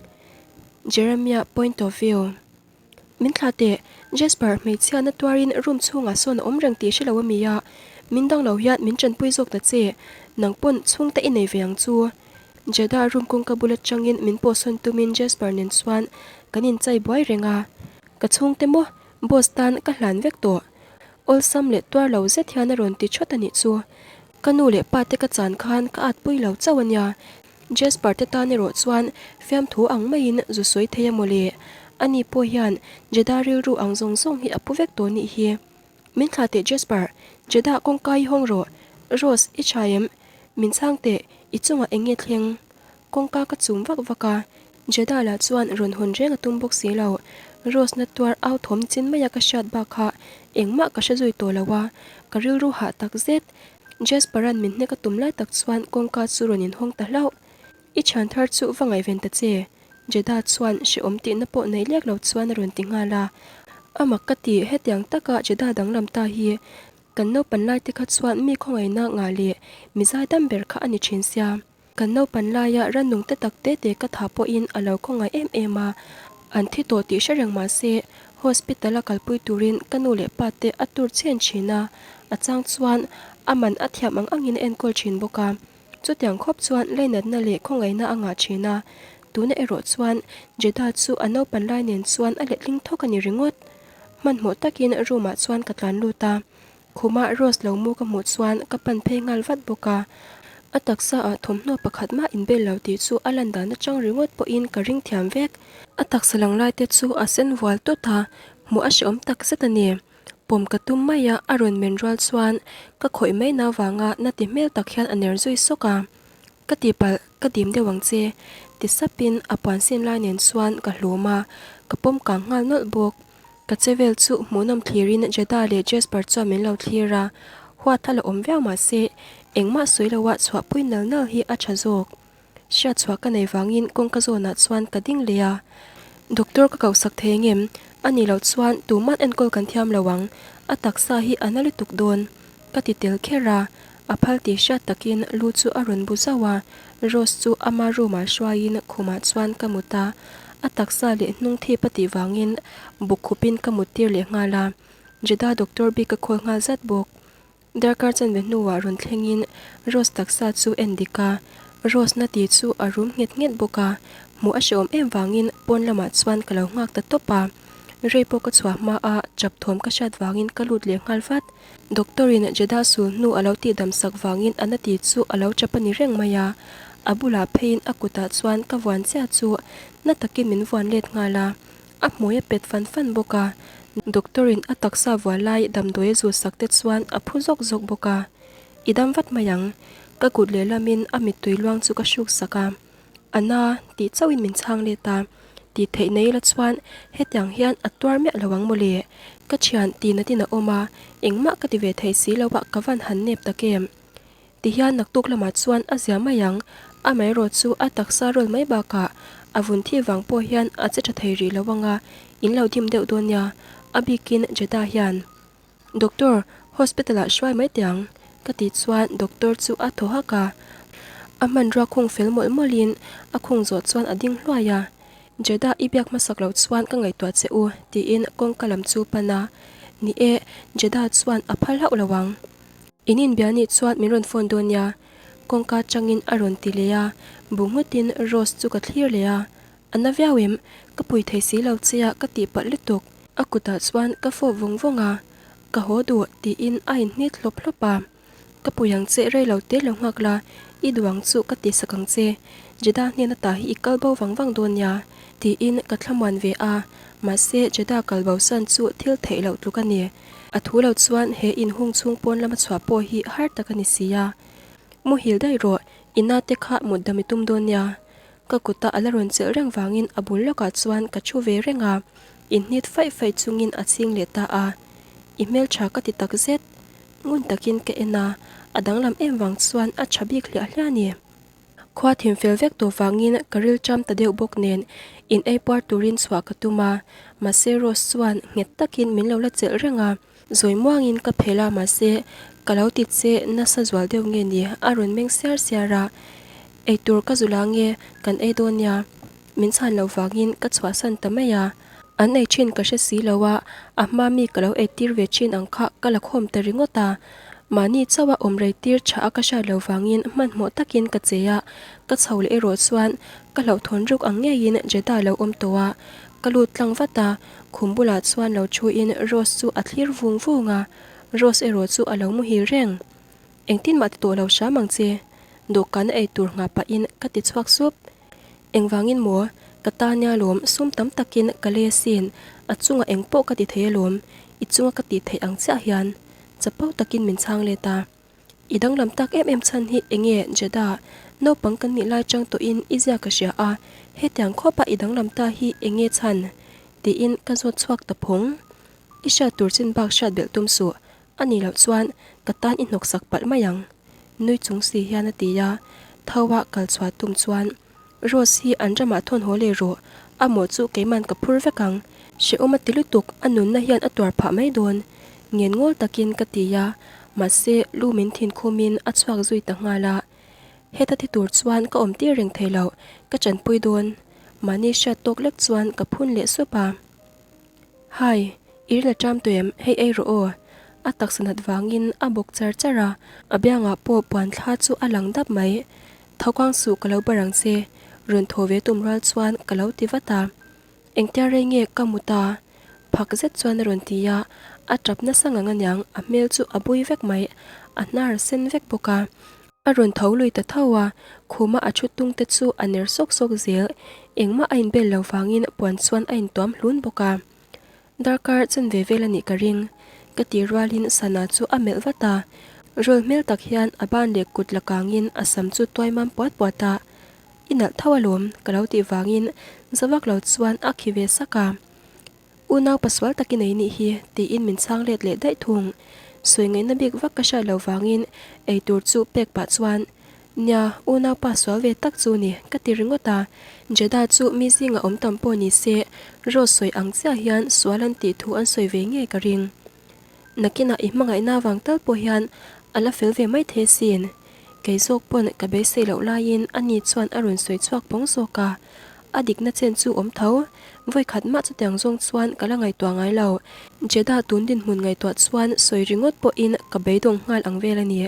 Jeremiah point of view. Min thlah teh, Jasper, hmeichhia na tuarin room chhungah sawn a awm reng tih hre lo a mi a, min dang lo hian min tanpui zawk ta che, nang pawn chhungte i nei ve ang chu. Jeddah room kawngka bul atangin min pawhsawn tumin Jasper nen chuan kan inchai buai reng a, ka chhungte maw, boss tan ka hlan vek tawh. Awlsam leh tuar lo zet hian a rawn ti thawt a nih chu. Ka nu leh pa te ka chan khan ka at pui lo chauh a nia, Jasper te tan erawh chuan fiamthu ang maiin zu sawi thei a mawle. Ani pawh hian Jeddah rilru ang zawng zawng hi a pu vek tawh nih hi. Min thlah teh Jasper, Jeddah kawngka i hawng rawh. Rose, i tha em? Min chhang teh, i chungah eng nge thleng? Kawngka ka chum vak vak a, Jeddah lah chuan rawn hawn reng a tum bawk si lo. Rose na tuar au thawm chin maia ka hriat bak kha engmah ka hre zui tawh lo a, ka rilru hah tak zet. Jasper-a'n min hnek a tum lai tak chuan kawngka chu rawn inhawng ta hlauh. I thian thar chu va ngaihven ta che, Jeddah chuan hrehawm tihna pawh nei lek lo chuan a rawn ti nghal a. A mak ka ti, hetiang taka Jeddah danglam ta hi kan naupan lai te kha chuan mi khawngaihna ngah leh mi zaidam ber kha a ni thin sia. Kan naupan laia rannung te tak te te ka tha pawhin a lo khawngaih em em a, an thi tawh tih hre reng mah se hospital a kalpui turin ka nu leh pa te a tur chhen thin a, a chang chuan a man a thiam ang angin a enkawl thin bawk a. Chutiang khawp chuan lainatna leh khawngaihna a ngah thin a, tuna erawh chuan Jeddah chu a naupan lai nen chuan a letling thawk a ni ringawt. Hmanhmawh takin room ah chuan ka tlan lut a, Khuma Rose lo mu ka hmuh chuan ka pan phei nghal vat bawk a, a taksa ah thawmhnaw pakhat mah inbel lo tih chu a lan dan atang ringawt pawhin ka ring thiam vek. A taksa lang lai te chu a sen vual tawt a, hmuh a hrehawm tak zet a ni. Pawm ka tum mai a, a rawn men rual chuan ka khawih mai na vanga na ti hmel tak hian a ner zui sawk a. Ka tihpalh, ka dim deuh ang che, ti sapin a puan sin lai nen chuan ka hlawm a, ka pawm kang nghal nawlh bawk. Ka che vel chu hmuhnawm thlirin Jeddah leh Jasper chuan min lo thlir a, huat a la awm viau mah se engmah sawi loa chhuahpui nal nal hi a tha zawk. Hriat chhuah ka nei vangin kawngka zawnah chuan ka ding leh a, Doctor ka kohsak thei engem? A nih loh chuan tuman enkawl kan thiam lo ang, a taksa hi a na lutuk dawn. Ka ti tel kher a, a phal tih hriat takin lu chu a rawn bu zauh a, Rose chu ama room ah hruaiin khumah chuan ka mut a, a taksa leh hnung thip a tih vangin buk khupin ka mut tir leh nghal a, Jeddah doctor bik ka call nghal zat bawk. Darkar chanve hnuah rawn thlengin Rose taksa chu en dik a, Rose na ti chu a rum nghet nghet bawk a, hmuh a hrehawm em vangin pawn lamah chuan ka lo nghak ta tawp a, rei pawh ka chhuah hma a chap thawm ka hriat vangin ka lut leh nghal vat. Doctor in Jeddah sul hnu a lo tihdam sak vangin a na ti chu a lo tap a ni reng mai a, a bulah pheiin a kutah chuan ka vuan chiah chu na takin min vuan let nghal a, a hmui a pet fan fan bawk a, Doctor in a taksa vuah lai damdawi a zut sak te chuan a phu zawk zawk bawk a, I dam vat mai ang, ka kut lehlamin a mittui luang chu ka hruk sak a. A na tih chauhin min chhang let a, tih theih nei la chuan hetiang hian a tuar miah lo ang mawle. Ka thian ti natin a awm a, engmah ka ti ve thei si lo a ka van han nep tak em. Tihian naktuk lamah chuan a zia mai ang, amaherawh chu a taksa rawl mai bakah a vun thi vang pawh hian a che tha thei rih lo ang a, in lo dim deuh dawn nia, a bikin Jeddah hian. Doctor, hospital ah hruai mai teh ang, ka tih chuan doctor chu a thaw hak a. A hmanrua khung fel mawlh mawlhin a khung zawh chuan a ding hluai a. Jeddah i biak hmasak loh chuan ka ngaihtuah che u, tiin kawngka lam chu pan a. Ni e, Jeddah chuan a phal hlauh lo ang. In inbia nih chuan min rawn phone dawn nia, kawngka changin a rawn ti leh a, bu nghutin Rose chu ka thlir leh a. A na viau em? Ka pui thei si lo che a ka tih palh lutuk. A kutah chuan ka fawp vawng vawng a, Ka haw duh, tiin a inhnit hlawp hlawp a. Ka pui ang che rei lo te lo nghak la, i duh ang chu ka ti sak ang che. Jeddah hnena ta hi i kal bo vang vang dawn nia, tiin ka thlamuan ve a, mahse Jeddah kal bo san chu thil theih loh tluk a ni. A thu lo chuan he inhung chhung pawn lama chhuah pawh hi har tak a ni si a. Muhil daih rawh, i na te kha mut dam i tum dawn nia. Ka kuta a la rawn chelh reng vangin a bul lawkah chuan ka thu ve reng a, inhnit faih faih chungin a ching leh ta a. I hmeltha ka ti tak zet. Ngun takin ka en a, a danglam em vang chuan a tha bik hliah hliah a ni. Khua thim fel vek tawh vangin ka ril cham ta deuh bawk nen in ei puar turin chhuah ka tum a, mahse Rose chuan nghet takin min lo la chelh reng a. Zawi muangin ka phel a mahse ka lo ti che nasa zual deuh nge ni a rawn meng siar siar a, eitur ka zu la nge kan ei dawn nia min chhan loh vangin ka chhuahsan ta mai a. An ei thin ka hre si lo a, a hma mi ka lo ei tir ve thin ang kha ka la khawm ta ringawt a. Mahni chauha awm rei tir tha a ka hriat lo vangin hmanhmawh takin ka che a, ka chho leh erawh chuan ka hlauhthawn ruk ang ngeiin Jeddah a lo awm tawh a. Ka lut tlang vat a, khum bulah chuan lo thuin Rose chu a thlir vung vung a, Rose erawh chu a lo muhil reng. Engtin mah ti tawh lo hram ang che, dawhkan a ei tur nghah pahin ka ti chhuak sup. Engvangin maw? Ka ta nia lawm, sum tam takin ka lei asin, a chungah eng pawh ka ti thei alawm, i chunga ka tih theih ang chiah hian. Chapo takin min chhang let a. I danglam tak em em chhan hi enge Jeddah? Naupang kan nih lai chang tawhin i zia ka hria a, hetiang khawpa i danglam ta hi enge chhan? tiin ka zawt chhuak ta phawng. I hriat tur chin bak hriat belh tum suh, A nih loh chuan ka tan i hnawksak palh mai ang, nui chung si hian a ti a. Tho a kal chhuah tum chuan Rose hi an ramah thawn haw leh rawh, a mawh chu keiman ka phur vek ang. Hrehawm a ti lutuk, a nunna hian a tuar phah mai dawn, ngen ngawl takin ka ti a, mahse lu min thin khumin a chhuak zui ta nghal a. Heta thi tur chuan ka awm tir reng thei lo, ka chanpui dawn. Mahni hriat tawk lek chuan ka phun leh sup a. Hi, i rin a ṭam tawh em? Hei ei rawh aw. A taksa nat vangin a bawk char char a, a biangah pawh puan thla chu a lang dap mai. Thokuang suh ka lo bar ang che, rawn thaw ve tum rual chuan ka lo ti vat a. Engtia rei nge ka mu ta? Phak zet chuan a rawn ti a, a ṭap nasa ngang aniang, a hmel chu a bui vek mai, a hnar sen vek bawk a. A rawn tho lui ta tho a, khuma a thu tung te chu a ner sawk sawk zel, engmah a inbel lo vangin puan chuan a intuam hlun bawk a. Darkar chen ve vel a nih ka ring, ka tih rualin Sana chu a melh vat a, rawl hmel tak hian a ban leh kut la kangin a sam chu tuai mam puat puat a, I nalh tho alawm, ka lo tih vangin za vak lo chuan a khi ve sak a. Unau pasual tak i nei nih hi, tiin min chhang let leh daih thung. Sawi ngaihna bik vak ka hriat lo vangin eitur chu pek pah chuan, Nia, unau pa sual ve tak chu ni, ka ti ringawt a. Jeddah chu mi zinga awm tam pawh ni se, Rose sawi ang chiah hian sual an tih thu an sawi ve ngei ka ring. Nakinah i hmangaihna vang tal pawh hian a la fel ve mai thei asin. Kei zawk pawn ka beisei loh laiin ani chuan a rawn sawi chhuak pawng zawk a. A dikna chen chu awm tho. Vawi khat mah chutiang zawng chuan ka la ngaihtuah ngai lo. Jeddah tun dinhmun ngaihtuah chuan sawi ringawt pawhin ka beidawng nghal ang vel a ni.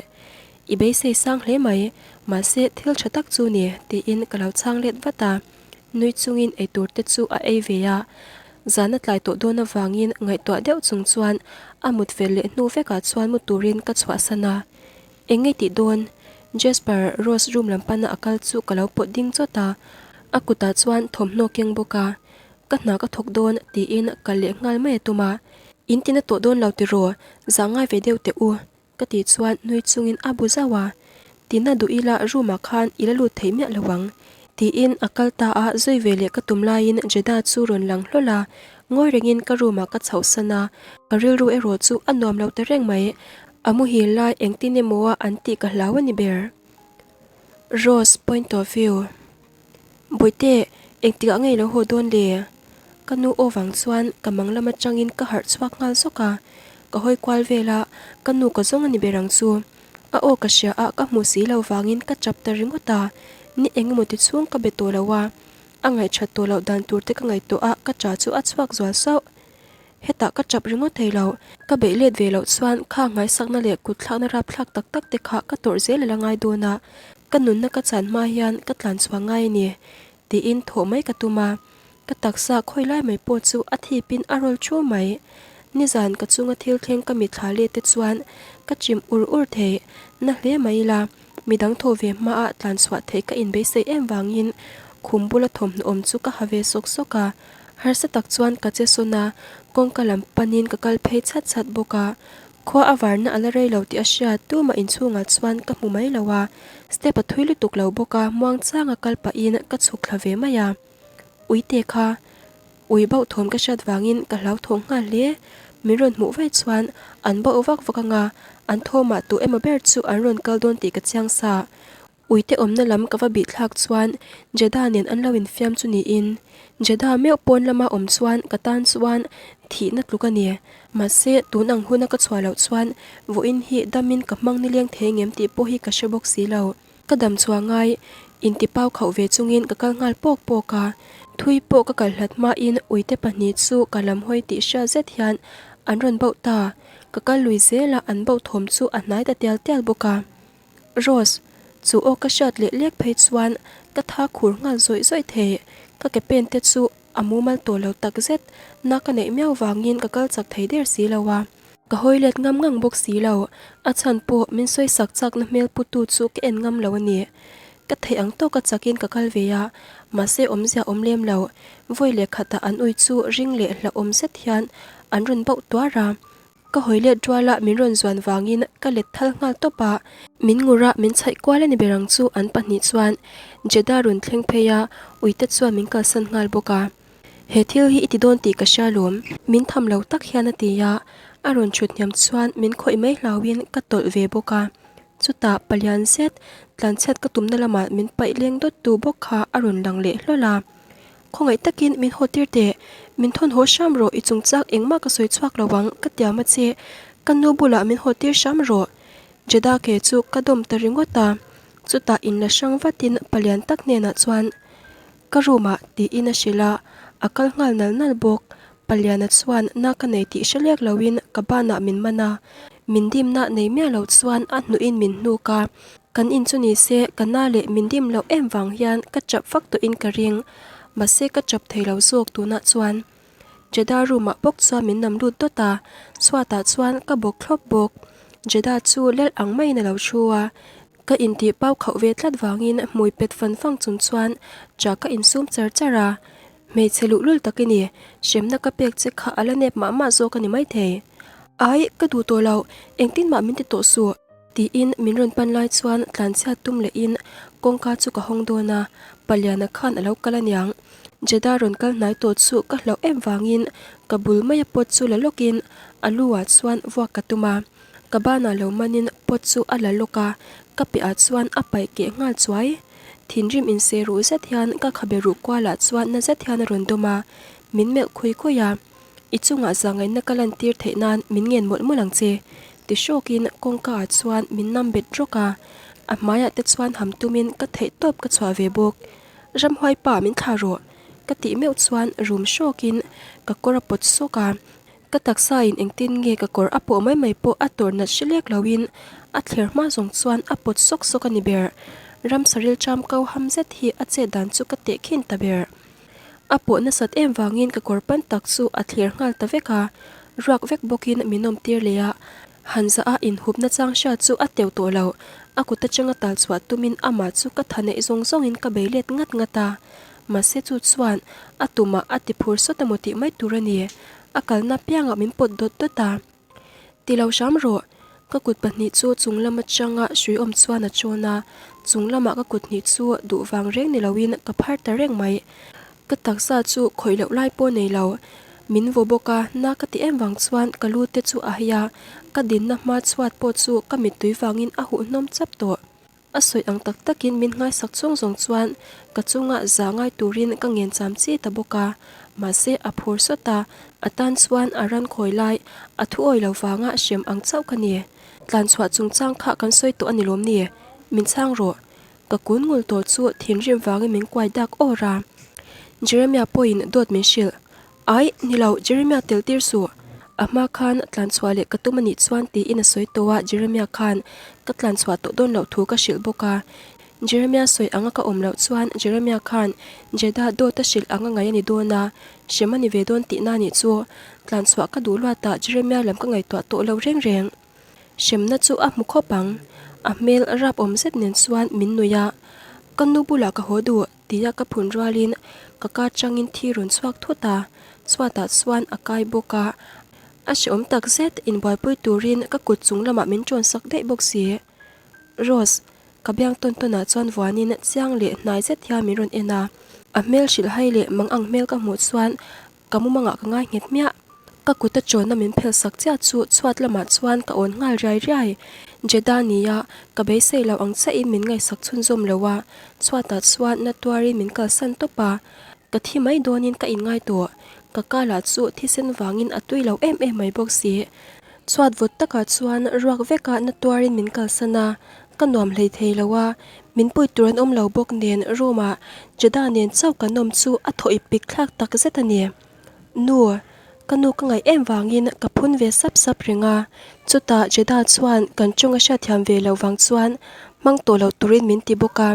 I beisei sang hle mai, mahse thil tha tak chu ni, tiin ka lo chhang let vat a. Nui chungin eitur te chu a ei ve a. Zan a tlai tawh dawn avangin ngaihtuah deuh chung chuan a mut fel leh hnu vekah chuan mu turin ka chhuahsan a. Eng nge tih dawn? Jasper, Rose room lam pana a kal chu ka lo pawt ding chawt a. A kutah chuan thawmhnaw keng bawk a. Ka hna ka thawk dawn tiin kal leh nghal mai a tum a. In tina tawh dawn lo tiraw? Zah ngai ve deuh teh u. Ka tih chuan nui chungin a bu zauh a, Tina duh ila room ah khan i la lut thei miah lo ang. Tiin a kal ta a, zui ve leh ka tum laiin Jeddah chu rawn lang hlawl a, ngawi rengin ka room ah ka chhoh san a, ka rilru erawh chu a nuam lo ta reng mai, a muhil lai engtin emaw a an tih ka hlau a ni ber. Rose point of view. Bawihte, engtikah nge i lo haw dawn le? Ka nu aw vang chuan ka mang lam atangin ka harh chhuak nghal zawk a, ka hawi kual vel a, ka nu ka zawng a ni ber ang chu. A aw ka hria a, ka hmuh si lo vangin ka chap ta ringawt a, ni eng emaw ti chhung ka be tawh lo a. A ngaihṭhat tawh loh dan tur te ka ngaihtuah a, ka ṭah chu a chhuak zual sauh. Hetah ka ṭap ringawt thei lo. Ka beih let ve loh chuan kha ngaisakna leh kut thlakna rapthlak tak tak te kha ka tawrh zel a la ngai dawn a, ka nunna ka chan hma hian ka tlan chhuah ngai a ni, tiin thawh mai ka tum a. Ka taksa khawi lai mai pawh chu a thipin a rawl thu mai. Nizan ka chunga thil thleng ka mitthla let te chuan ka chim ur ur thei na hle mai ila, midang thaw ve hmaah tlan chhuah theih ka inbeisei em vangin khum bula thawmhnaw awm chu ka ha ve sawk sawk a. Harsa tak chuan ka che sawn a, kawngka lam panin ka kal phei chhat chhat bawk a. Khua a varna a la rei lo tih a hriat, tumah inchhungah chuan ka hmu mai lo a, step a thui lutuk lo bawk a, muangchanga kal pahin ka chhuk thla ve mai a. Uite kha ui bauh thawm ka hriat vangin ka hlauthawng nghal hle. Min rawn hmuh vaih chuan an bauh vak vak anga an thawmah tu emaw ber chu an rawn kal dawn tih ka chiang sa. Uite awmna lam ka va bih thlak chuan Jeddah nen an lo infiam chu niin Jeddah meuh pawn lama awm chuan ka tan chuan thihna tluk a ni. Mahse tun ang huna ka chhuah loh chuan vawiin hi damin ka hmang nileng thei ngem tih pawh hi ka hre bawk si lo. Ka dam chhuah ngai intipau khauh ve chungin ka kal nghal pawk pawk a, thui pawh ka kal hlat hmain uite pahnih chu ka lam hawi tih hriat zet hian an rawn bauh ta, ka kal lui zel a an bauh thawm chu a hnai ta tial tial bawk a. Rose, chu aw ka hriat leh lek phei chuan ka tha khur nghal zawih zawih thei, ka ke pen te chu a mumal tawh lo tak zet, na ka neih miau vangin ka kal chak thei der si lo a. Ka hawi let ngam ngang bawk si lo, a chhan pawh min sawi sak chakna hmel putu chu ka en ngam lo a ni. Ka theih ang tawka chakin ka kal ve a, mahse awmzia awm lem lo, vawi leh khatah an ui chu ring leh hlauhawm zet hian an rawn bauh tuar a. Ka hawi let ruala min rawn zuan vangin ka let thal nghal tawp a, min ngur a min chhaih kual a ni ber ang chu an pahnih chuan Jeddah rawn thleng phei a, uite chuan min kalsan nghal bawk a. He thil hi i ti dawn tih ka hria lawm, min tham lo tak hian a ti a, a rawn thut hniam chuan min khawih mai hlauhin ka tawlh ve bawk a. Chutah palian zet tlanchhiat ka tumna lamah min paih leng dawt tu bawk kha a rawn lang leh hlawl a. Khawngaih takin min haw tir teh, min thawn haw hram rawh i chungchak engmah ka sawi chhuak lo ang ka tiam a che, ka nu bulah min haw tir hram rawh. Jeddah ke chu ka dawm ta ringawt a, chutah inla hrang vatin palian tak hnenah chuan Ka room ah tiin a hrilh a, a kal nghal nal nal bawk. Paliana chuan na ka nei tih hre lek loin ka banah min man a, min dimna nei miah lo chuan a hnuhin min hnuk a. Kan in chu ni se ka na leh min dim loh em vang hian ka chap vak tawhin ka ring, mahse ka chap thei lo zawk tunah chuan. Jeddah room ah bawk chuan min nam lut dawt a, chhuatah chuan ka bawk thlawp bawk. Jeddah chu lel ang maiin a lo thu a, Ka intih pau khauh ve tlat vangin hmui pet fan fang chung chuan ṭah ka insum char char a, Hmeichhe luhlul tak i ni, hremna ka pek che kha a la nep mah mah zawk a ni maithei. Ai, ka duh tawh lo, engtin mah min ti tawh suh. Tiin min rawn pan lai chuan tlanchhiat tum lehin kawngka chu ka hawng dawn a, Paliana khan a lo kal aniang. Jeddah rawn kal hnai tawh chu ka hlauh em vangin ka bul maia pawt chu la lawkin a lu ah chuan vuak ka tum a. Ka banah lo manin pot chu a la lawk a, ka piahah chuan a paih keh nghal chuai. Thinrim inseh ruh zet hian ka khabe ruh kualah chuan na zet hian a rawn dawm a, min melh khui khui a. I chungah zahngaihna ka lantir theih nan min ngen mawlh mawlh ang che, ti hrawkin kawngka ah chuan min nam bet rawk a. A hmaiah te chuan ham tumin ka theih tawp ka chhuah ve bawk. Ramhuai pa min thlah rawh, ka tih meuh chuan rum hrawkin ka kawr a pawt sawk a. Ka taksa in engtin nge ka kawr a pawh mai mai pawh a tawr nat hre lek loin a thler hma zawng chuan a pawt sawk sawk a ni ber. Ramsa rilṭam ko ham zet hi a chet dan chu ka teh khin ta ber. A pawh nasat em vangin ka kawr pan tak chu a thler nghal ta vek a, ruak vek bawkin min awm tir leh a, han zah a inhup nachang hria chu a teu tawh lo. A kut atanga tal chhuah tumin amah chu ka tha neih zawng zawngin ka bei let ngat ngat a, mahse chu chuan a tumah a ti phur sawt emaw tih mai tur a ni. A kalna piangah min pawt dawt dawt a. Ti lo hram rawh. Ka kut pahnih chu chung lam atanga hrui awm chuan a chawn a, chung lamah ka kut hnih chu duh vang reng ni loin ka phar ta reng mai. Ka taksa chu khawih loh lai pawh nei lo. Min vaw bawk a, na ka ti em vang chuan ka lu te chu a hei a, ka dinna hma chhuat pawh chu ka mittui vangin a huh hnawm chap tawh. A sawi ang tak takin min nghaisak chhung zawng chuan ka chunga za ngai turin ka ngen cham chi ta bawk a, mahse a phur sawt a, a tan chuan a ran khawi lai a thu awi lo vanga hrem ang chauh ka ni. Tlan chhuah chungchang kha kan sawi tawh a ni lawm ni? Min chhang rawh. Ka kun ngul tawh chu thinrim vangin min kuai dak awr a. Jeremia pawhin dawt min hrilh. Aih, ni lo, Jeremia tel tir suh. A hma khan tlan chhuah leh ka tum a nih chuan tiin a sawi tawh a, Jeremia khan ka tlan chhuah tawh dawn loh thu ka hrilh bawk a. Jeremia sawi anga ka awm loh chuan Jeremia khan Jeddah dawt a hrilh anga ngai a ni dawn a, hrem a ni ve dawn tihna nih chu. Tlan chhuah ka duh luatah Jeremia lam ka ngaihtuah tawh lo reng reng. Hremna chu a hmu khawp ang. A hmel rap awm zet nen chuan min nuih a, Ka nu bulah ka haw duh tia ka phun rualin ka ka changin thi rawn chhuak thut a, chhuatah chuan a kai bawk a. A hrehawm tak zet inbuaipui turin ka kut chung lamah min ṭawn sak daih bawk si. Rose, ka biang tawn tawnah chuan vuanin chiang leh hnai zet hian min rawn en a. A hmel hrilhhai leh mang ang hmel ka hmuh chuan Ka mumangah ka ngai nghet hmiah. Ka kut a chawnna min phel sak chiah chu chhuat lamah chuan ka awn nghal riai riai. Jeddah nia, ka beisei lo ang chiahin min ngaihsak chhunzawm lo a, chhuatah chuan na tuarin min kalsan tawp a. Ka thi mai dawnin ka inngai tawh. Ka ka lah chu thisen vangin a tui lo em em mai bawk si. Chhuat vawt takah chuan ruak veka na tuarin min kalsan a, ka nuam hlei thei lo a, min pui tur an awm lo bawk nen room ah Jeddah nen chauh kan awm chu a thaw ip pik thlak tak zet a ni. Nu, ka nu ka ngaih em vangin ka phun ve sap sap reng a, chutah Jeddah chuan kan tawng a hriatthiam ve loh vang chuan hmang tawh loh turin min ti bawk a,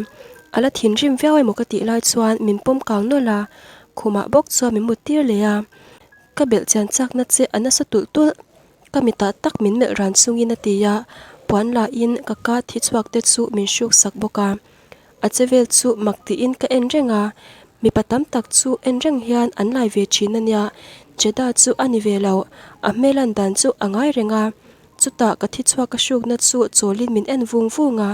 a la thinrim viau emaw ka tih lai chuan min pawm kang nawlh a, khumah bawk chuan min mut tir leh a. Ka belh chian chakna che a nasa tulh tulh. Ka mitah tak min melh ran chungin a ti a, puan lahin ka ka thi chhuak te chu min hruk sak bawk a. A che vel chu mak tiin ka en reng a, mipa tam tak chu en reng hian an lai ve thin a nia, Jeddah chu a ni ve lo, a hmel an dan chu a ngai reng a. Chutah ka thi chhuak ka hrukna chu chawlin min en vung vung a,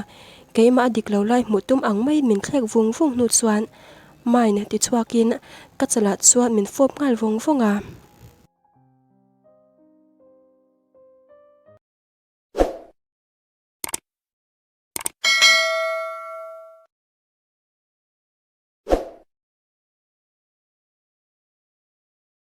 keimah a dik lo lai hmuh tum ang maiin min thlek vung vung hnu chuan Mine ti chhuakin ka chalah chuan min fawp nghal vawng vawng a.